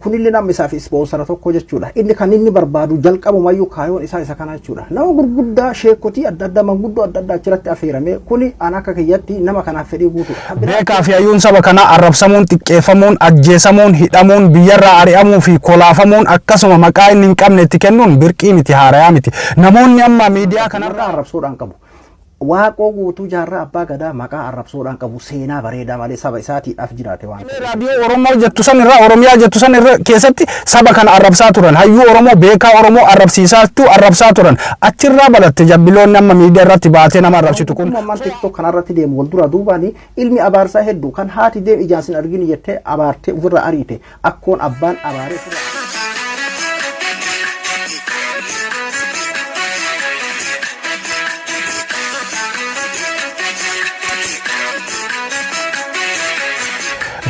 Kunillee nama isaaf ispoonsara tokko jechuudha. Inni kan inni barbaadu jalqabumayyuu kaayoon isaa isa kana jechuudha. Nama gurguddaa, sheekotii adda addaa, manguddoo adda addaa achirratti affeerame kuni an akka kiyyatti nama kanaaf fedhii guutuudha. Beekaa fi hayyuun saba kanaa arrabsamuun, xiqqeeffamuun, ajjeesamuun, hidhamuun, biyyarraa ari'amuu fi kolaafamuun, akkasuma maqaa inni hin qabne itti kennuun birqii miti, haarayaa miti. Namoonni amma miidiyaa kanarraa Maqaa arrabsoodhaan qabu. Waaqoo Guutuu, Jaarraa Abbaa Gadaa, maqaa arrabsoodhaan qabu, seenaa bareedaa malee saba isaatiidhaaf jiraate waan ta'eef. Raadiyoo Oromoo jettu san irraa, Oromiyaa jettu san irra keessatti saba kana arrabsaa turan. Hayyuu Oromoo, beekaa Oromoo arrabsiisaatu arrabsaa turan. Achirraa balatte jabbiloonni amma miidiyaa irratti baatee nama arrabsitu kun. Ammaan TikTok kanarratti deemu wal dura duubaan ilmi abaarsaa hedduu kan haati deem ijaan sin argini jettee abaartee ofirraa ariite, akkoon abbaan abaaree ofirraa.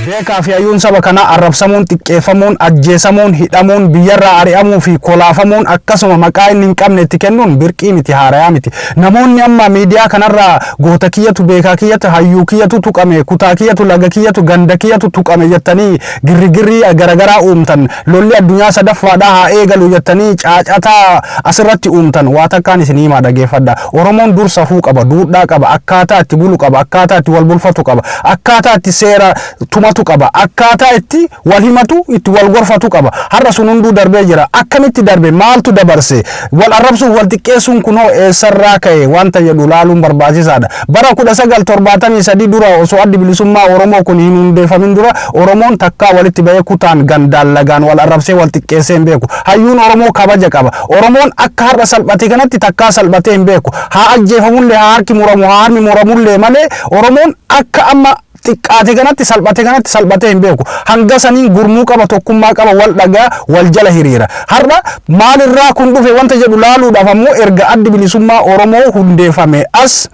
Beekaa fi hayyuun saba kanaa arrabsamuun, xiqqeeffamuun, ajjeesamuun, hidhamuun, biyyarraa ari'amuu fi kolaafamuun, akkasuma maqaa inni hin qabne itti kennuun birqii miti, haarayaa miti. Namoonni amma miidiyaa kanarraa goota kiyyatu, beekaa kiyyatu, hayyuu kiyyatu tuqame, kutaa kiyyatu, laga kiyyatu, ganda kiyyatu tuqame jettanii girrigirrii garaagaraa uumtan, lolli addunyaa sadaffaadhaa haa eegalu jettanii caacataa asirratti uumtan, waa takkaan isin himaa, dhageeffadha. Oromoon dur safuu qaba, duudhaa qaba, akkaataa itti bulu qaba, akkaataa itti wal bulfatu qaba, akkaataa itti seera tumatu qaba, akkaataa itti wal himatu, itti wal gorfatu qaba. Har'a sun hunduu darbee jira. Akkamitti darbe? Maaltu dabarse? Wal arrabsuuf wal xiqqeessuun kunoo eessarraa ka'e wanta jedhu laaluun barbaachisaadha. Bara 1973 dura, osoo Addi Bilisummaa Oromoo kun hin hundeeffamin dura, Oromoon takkaa walitti bahee kutaan, gandaan, lagaan wal arrabsee wal xiqqeessee hin beeku. Hayyuun Oromoo kabaja qaba. Oromoon akka har'a salphate kanatti takkaa salphatee hin beeku. Haa ajjeefamullee, haa harki muramu, haa harmi muramullee malee Oromoon akka amma xiqqaate kanatti, salphate kanatti salphatee hin beeku. Hanga saniin gurmuu qaba, tokkummaa qaba, wal dhagaa, wal jala hiriira. Har'a maalirraa kun dhufe wanta jedhu laaluudhaaf ammoo erga Addi Bilisummaa Oromoo hundeeffame as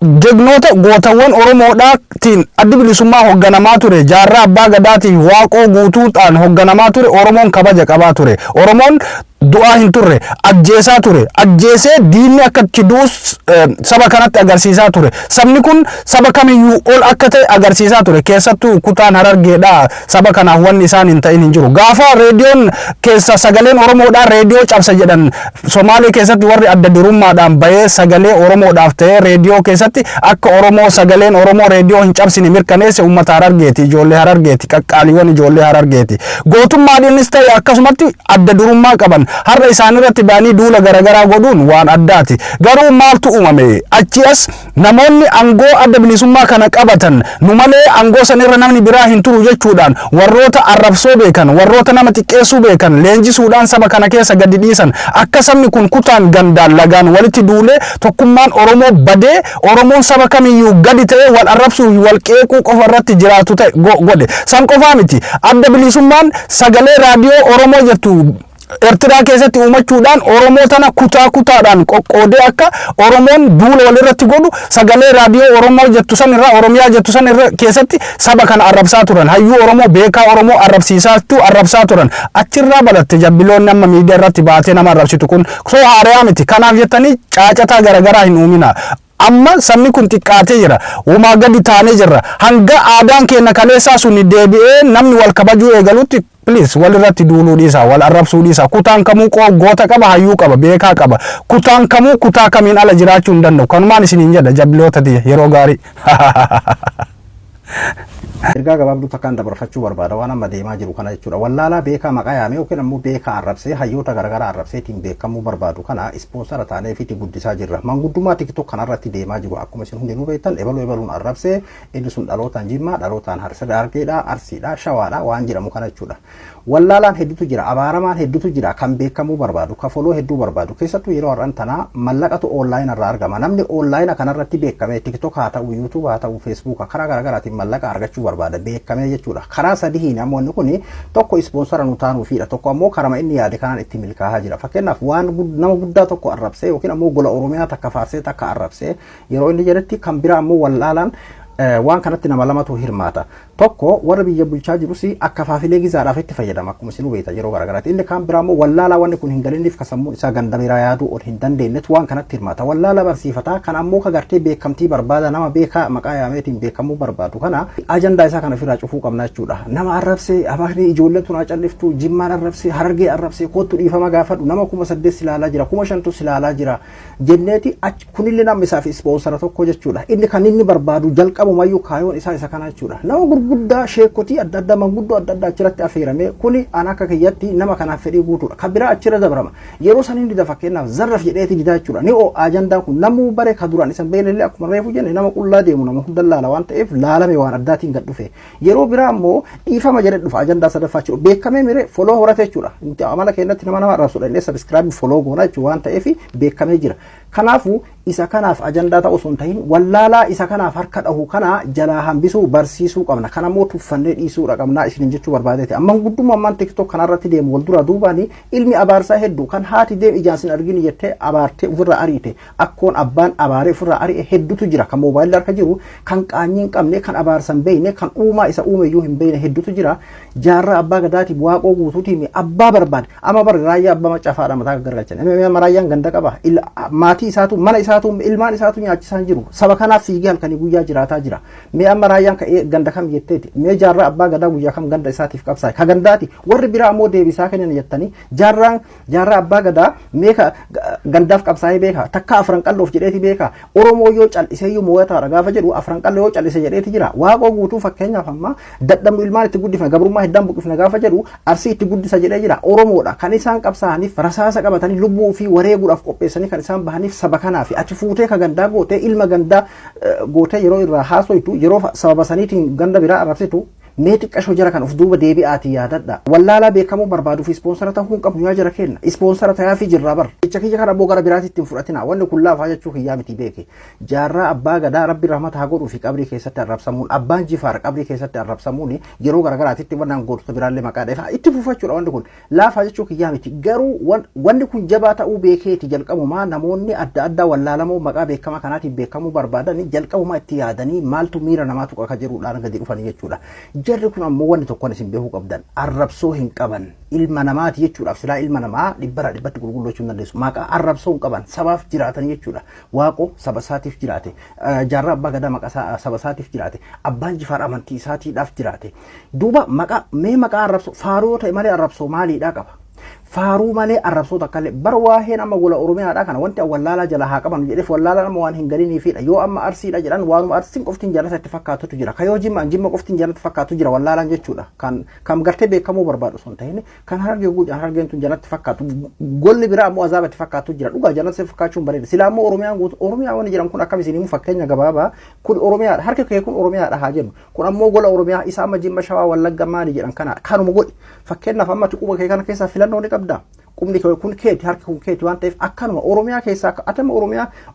jegnoota gootawwan Oromoodhaatiin Addi Bilisummaa hogganamaa ture, Jaarraa Abbaa Gadaatiin, Waaqoo Guutuudhaan hogganamaa ture, Oromoon kabaja qabaa ture. Oromoon du'aa hin turre, ajjeesaa ture. Ajjeesee diinni akka itti du'us saba kanatti agarsiisaa ture. Sabni kun saba kamiyyuu ol akka ta'e agarsiisaa ture. Keessattuu kutaan Harargeedhaa saba kanaaf wanni isaan hin ta'in hin jiru. Gaafa reediyoon keessa sagaleen Oromoodhaa reediyoo cabsa jedhan, Somaalee keessatti warri adda durummaadhaan bahee sagalee Oromoodhaaf ta'ee reediyoo keessatti akka Oromoo sagaleen Oromoo reediyoo hin cabsine mirkaneesse uummata Harargeeti, ijoollee Harargeeti, qaqqaaliiwwan ijoollee Harargeeti. Gootummaadhaanis ta'e akkasumatti adda durummaa qaban. Har'a isaanirratti ba'anii duula garaagaraa godhuun waan addaati. Garuu maaltu uumame? Achi as namoonni aangoo Adda Bilisummaa kana qabatan, nu malee aangoo sanirra namni biraa hin turu jechuudhaan warroota arrabsoo beekan, warroota nama xiqqeessuu beekan leenjisuudhaan saba kana keessa gadi dhiisan. Akka sabni kun kutaan, gandaan, lagaan walitti duulee tokkummaan Oromoo badee, Oromoon saba kamiyyuu gadi ta'ee wal arrabsuu fi wal qeequu qofa irratti jiraatu ta'e godhe. San qofaa miti. Adda Bilisummaan sagalee raadiyoo Oromoo jettu Eertiraa keessatti uumachuudhaan Oromoo tana kutaa kutaadhaan qoqqoodee akka Oromoon duula walirratti godhu sagalee raadiyoo Oromoo jettu san irraa, Oromiyaa jettu san irra keessatti saba kana arrabsaa turan. Hayyuu Oromoo, beekaa Oromoo arrabsiisaatu arrabsaa turan. Achirraa balatte jabbiloonni amma miidiyaa irratti baatee nama arrabsitu kun soo haarayaa miti. Kanaaf jettanii caacataa garaagaraa hin uumina. Amma sabni kun xiqqaatee jira. Uumaa gadi taanee jirra. Hanga aadaan keenya kaleessaa sun deebi'ee namni wal kabajuu eegalutti, please, walirratti duuluu dhiisa, wal arrabsuu dhiisa. Kutaan kamuu goota qaba, hayyuu qaba, beekaa qaba. Kutaan kamuu kutaa kamiin ala jiraachuu hin danda'u. Kanumaan isiniin jedha, jabbiloota tiyya, yeroo gaarii. Ergaa gabaabduu takkaan dabarfachuu barbaada waan amma deemaa jiru kana jechuudha. Wallaalaa beekaa maqaa yaamee yookiin ammoo beekaa arrabsee, hayyoota garaagaraa arrabsee ittiin beekamuu barbaadu kana ispoonsara taanee fi itti guddisaa jirra. Manguddummaa TikTok kanarratti deemaa jiru akkuma isin hundinuu beektan, ebaluu ebaluun arrabsee, inni sun dhalootaan Jimmaa, dhalootaan Harargeedha, Arsiidha, Shawaadha waan jedhamu kana jechuudha. Wallaalaan hedduutu jira, abaaramaan hedduutu jira kan beekamuu barbaadu, kan follow hedduu barbaadu. Keessattuu yeroo har'an tanaa mallaqatu online irraa argama. Namni online kanarratti beekame TikTok haa ta'u, YouTube haa ta'u, Facebook, karaa garaagaraatiin mallaqa argachuu barbaada beekamee jechuudha. Karaa sadii namoonni kun, tokko ispoonsara nu taanuufidha, tokko ammoo karama inni yaade kanaan itti milkaa'aa jira. Fakkeenyaaf, waan nama guddaa tokko arrabsee yookiin ammoo gola Oromiyaa takka faarsee takka arrabsee yeroo inni jedhetti, kan biraa ammoo wallaalaan waan kanatti nama lamatu hirmaata. Tokko warra biyya bulchaa jirus akka faafilee gizaadhaaf itti fayyadama akkuma isin hubeeta yeroo garaagaraatti. Inni kaan biraa immoo wallaalaa wanni kun hin galinniif ka sammuun isaa ganda biraa yaaduu ol hin dandeenyetu waan kanatti hirmaata. Wallaalaa barsiifataa kan ammoo ka gartee beekamtii barbaada nama beekaa maqaa yaameetiin beekamuu barbaadu kana ajandaa isaa kana ofirraa cufuu qabna jechuudha. Nama arrabsee afaanii ijoolleen tun haa calliftu, Jimmaan arrabsee, Harargee arrabsee, kottu dhiifama gaafadhu, nama 8000 silaalaa jira, 5000tu silaalaa jira jenneeti achi kunillee namni isaaf ispoonsara tokko jechuudha. Inni kan inni barbaadu jalqabumayyuu kaayoon isaa isa kana jechuudha. Nama gurguddaa sheekotii adda addaa, manguddoo adda addaa achirratti affeerame kuni an akka kiyyatti nama kanaaf fedhii guutuudha. Kan biraa achirra dabrama. Yeroo san inni dida, fakkeenyaaf zarraf jedheeti didaa jechuudha. Ni oo ajandaan kun namuu bare ka duraan isan beelellee akkuma reefu jenne nama qullaa deemu nama hunda laala waan ta'eef laalame waan addaatiin gad dhufe. Yeroo biraa immoo dhiifama jedhe dhufa ajandaa sadaffaa jechuudha. Beekamee mire follow horate jechuudha. Nuti amala keenyatti nama nama arrabsudha illee subscribe follow goona jechuudha waan ta'eef beekamee jira. Kanaafuu isa kanaaf ajandaa ta'u osoo hin ta'in wallaalaa isa kanaaf harka dhahu kana jalaa hambisuu barsiisuu qabna. Kana immoo tuffannee dhiisuudha qabna isinin jechuu barbaadeeti. Amman guddummaa ammaan TikTok kanarratti deemu wal duraa duubaani ilmi abaarsaa hedduu kan haati deem ijaan sin argini jettee abaartee ofirraa ariite, akkoon abbaan abaaree ofirraa ari'e hedduutu jira. Kan moobaayilii harka jiru, kan qaanyii hin qabne, kan abaarsa hin beekne, kan uumaa isa uume iyyuu hin beekne hedduutu jira. Jaarraa Abbaa Gadaatiif, Waaqoo Guutuutiif abbaa barbaade. Amma bari raayyaa abbaa macaafaadha mataa gaggargalchan. Amma raayyaan ganda qaba. Maatii isaatu, mana isaatu, ilmaan isaatu nyaachisaa jiru. Saba kanaaf fiigee halkanii guyyaa jiraataa jira. Mee amma raayyaan ka'ee ganda kam jetteeti? Mee jaarraa Abbaa Gadaa guyyaa kam ganda isaatiif qabsaa'e? Ka gandaati. Warri biraa ammoo deebisaa kennan jettanii jaarraan jaarraa Abbaa Gadaa mee ka gandaaf qabsaa'ee beeka? Takka Afran Qalloof jedheeti beeka? Oromoo yoo cal'isee iyyuu moo'ataadha gaafa jedhu Afran Qalloo yoo cal'ise jedheeti jira. Waaqoo Guutuu fakkeenyaaf amma dadhabnu ilmaan itti guddifna, gabrummaa hiddaan buqqifna gaafa jedhu Arsii itti guddisa jedhee jira. Oromoodha. Kan isaan qabsaa'aniif rasaasa qabatanii lubbuu ofii wareeguudhaaf qopheessanii kan isaan bahaniif saba kanaaf. Ati fuutee ka gandaa gootee ilma gandaa gootee yeroo irraa haasoytu, yeroo sababa saniitiin ganda biraa arrabsitu, mee xiqqashoo jara kan of duuba deebi'aatii yaadadha. Wallaalaa beekamuu barbaaduu fi ispoonsara ta'uu hin qabnu yaa jara kenna. Ispoonsara ta'aafii jirraa bar. Jecha kiyya kana ammoo gara biraatitti hin fudhatina. Wanni kun laafaa jechuu kiyyaa miti beeki. Jaarraa Abbaa Gadaa Rabbi rahmata haa godhuu fi qabrii keessatti arrabsamuun, Abbaan Jifaar qabrii keessatti arrabsamuun yeroo garagaraatitti waan gootota biraallee maqaa dheefa itti fufachuudha wanni kun. Laafaa jechuu kiyyaa miti. Garuu wanni kun jabaa ta'uu beekeeti jalqabumaa namoonni adda addaa wallaalamoo maqaa beekamaa kanaatiin beekamuu barbaadan jalqabumaa itti yaadanii maaltu miira namaa tuqa ka jedhuudhaan gadi dhufanii jechuudha. Jarri kun ammoo wanni tokkoon isin beekuu qabdan arrabsoo hin qaban. Ilma namaati jechuudhaaf silaa ilma namaa dhibbarraa dhibbatti qulqulluu jechuu hin dandeessu. Maqaa arrabsoo hin qaban, sabaaf jiraatan jechuudha. Waaqoo saba isaatiif jiraate. Jaarraa Abbaa Gadaa maqaa saba isaatiif jiraate. Abbaan Jifaar amantii isaatiidhaaf jiraate. Duuba maqaa mee maqaa arrabsoo faaruu ta'e malee arrabsoo maaliidhaa qaba? Faaruu malee arrabsoo takka illee bar waa'een amma gola Oromiyaadhaa kana wanti wallaalaa jala haa qaban jedheef wallaalaan amma waan hin galiniifidha. Yoo amma Arsiidha jedhan waanuma Arsiin qoftiin jaalata itti fakkaatutu jira. Ka yoo Jimmaan Jimma qoftiin jaalata fakkaatu jira wallaalaan jechuudha. Kan gartee beekamuu barbaadu osoo hin ta'in kan Harargee guutuu Harargeen tun jalatti fakkaatu, golli biraa ammoo azaaba itti fakkaatu jira. Dhugaa jalatti fakkaachuun bareeda. Silaa ammoo Oromiyaan guutuu Oromiyaa wanni jedhamu kun akkam isin himu, fakkeenya gabaabaa, kun Oromiyaadha. Harki kee kun Oromiyaadha haa jennu. Kun ammoo gola Oromiyaa isa amma Jimma, Shawaa, Wallagga maali jedhan kana kanuma godhi. Fakkeenyaaf amma quba kee kana keessaa filannoo ni qabda. Qubni kee kun keeti, harki kun keeti waan ta'eef akkanuma Oromiyaa keessaa atama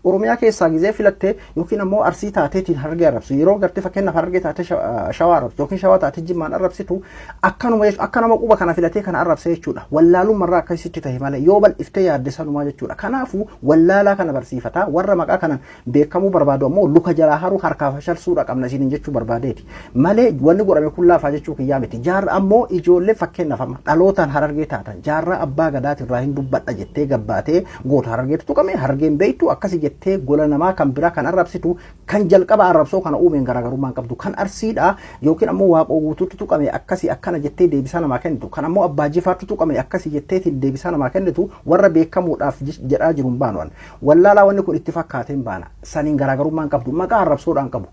Oromiyaa keessaa gizee filattee yookiin ammoo Arsii taateetiin Harargee arrabsu, yeroo gartee fakkeenyaaf Harargee taatee Shawaa arrabsu yookiin Shawaa taatee Jimmaan arrabsitu akkanuma jechuudha. Akka nama quba kana filatee kana arrabse jechuudha. Wallaalummarraa akkasitti ta'e malee yoo bal'iftee yaadde sanumaa jechuudha. Kanaafuu wallaalaa kana barsiifataa warra maqaa kana beekamuu barbaadu ammoo luka jalaa haruu harkaa fashalsuudha qabna isiniin jechuu barbaadeeti. Malee wanni godhame kun laafaa jechuu kiyyaa miti. Jaarra ammoo ijoollee fakkeenyaaf amma dhalootaan Harargee taatan Jaarraa Abbaa Gadaatirraa hin dubbadha jettee gabbaatee goota Harargeetu tuqame, Harargeen beektu akkasi jettee gola namaa kan biraa kan arrabsitu kan jalqaba arrabsoo kana uumeen garaagarummaa hin qabdu. Kan Arsiidha yookiin ammoo Waaqoo Guutuutti tuqame akkasii akkana jettee deebisaa namaa kennitu, kan ammoo Abbaa Jifaartu tuqame akkasii jetteetiin deebisaa namaa kennitu warra beekamuudhaaf jedhaa jiru hin baanu. Wallaalaa wanni kun itti fakkaateen baana. Saniin garaagarummaa hin qabdu. Maqaa arrabsoodhaan qabu.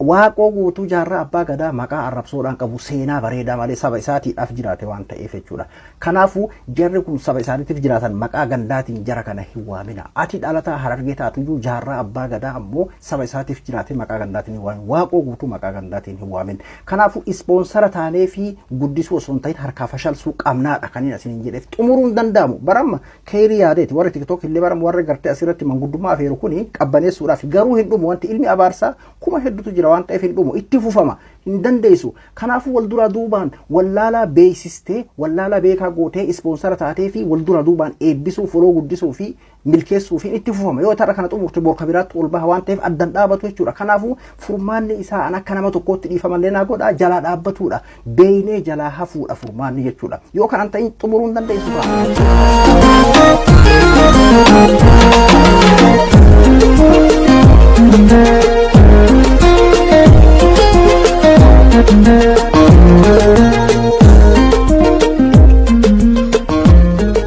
Waaqoo Guutuu, Jaarraa Abbaa Gadaa maqaa arrabsoodhaan qabu, seenaa bareedaa malee saba isaatiidhaaf jiraate waan ta'eef jechuudha. Kanaafuu jarri kun saba isaaniitiif jiraatan, maqaa gandaatiin jara kana hin waamina. Ati dhalataa Harargee taatuyyuu Jaarraa Abbaa Gadaa ammoo saba isaatiif jiraate maqaa gandaatiin hin waamin. Waaqoo Guutuu maqaa gandaatiin hin waamin. Kanaafuu ispoonsara taanee fi guddisuu osoo hin ta'in harkaa fashalsuu qabnaadha kan inni asiniin jedheef xumuruu hin danda'amu. Baramma keerii yaadeeti warri TikTok illee baram warri gartee asirratti manguddummaa afeeru kuni qabbaneessuudhaaf garuu hin dhumu wanti ilmi abaarsaa kuma hedduutu jira. waan ta'eef hin dhumu, itti fufama hin dandeessu. Kanaafuu wal duraa duubaan wallaalaa beeksistee, wallaalaa beekaa gootee, sponsor taatee fi wal duraa duubaan eebbisuu, foloo guddisuu fi milkeessuu fi itti fufama. Yoo tarra kana xumurte borka biraatti ol baha waan ta'eef addan dhaabatu jechuudha. Kanaafuu furmaanni isaa an akka nama tokkootti, dhiifamallee naa godha, jalaa dhaabbatudha. Beeynee jalaa hafuudha furmaanni jechuudha. Yoo kanan ta'in xumuruu hin dandeessu ta'a.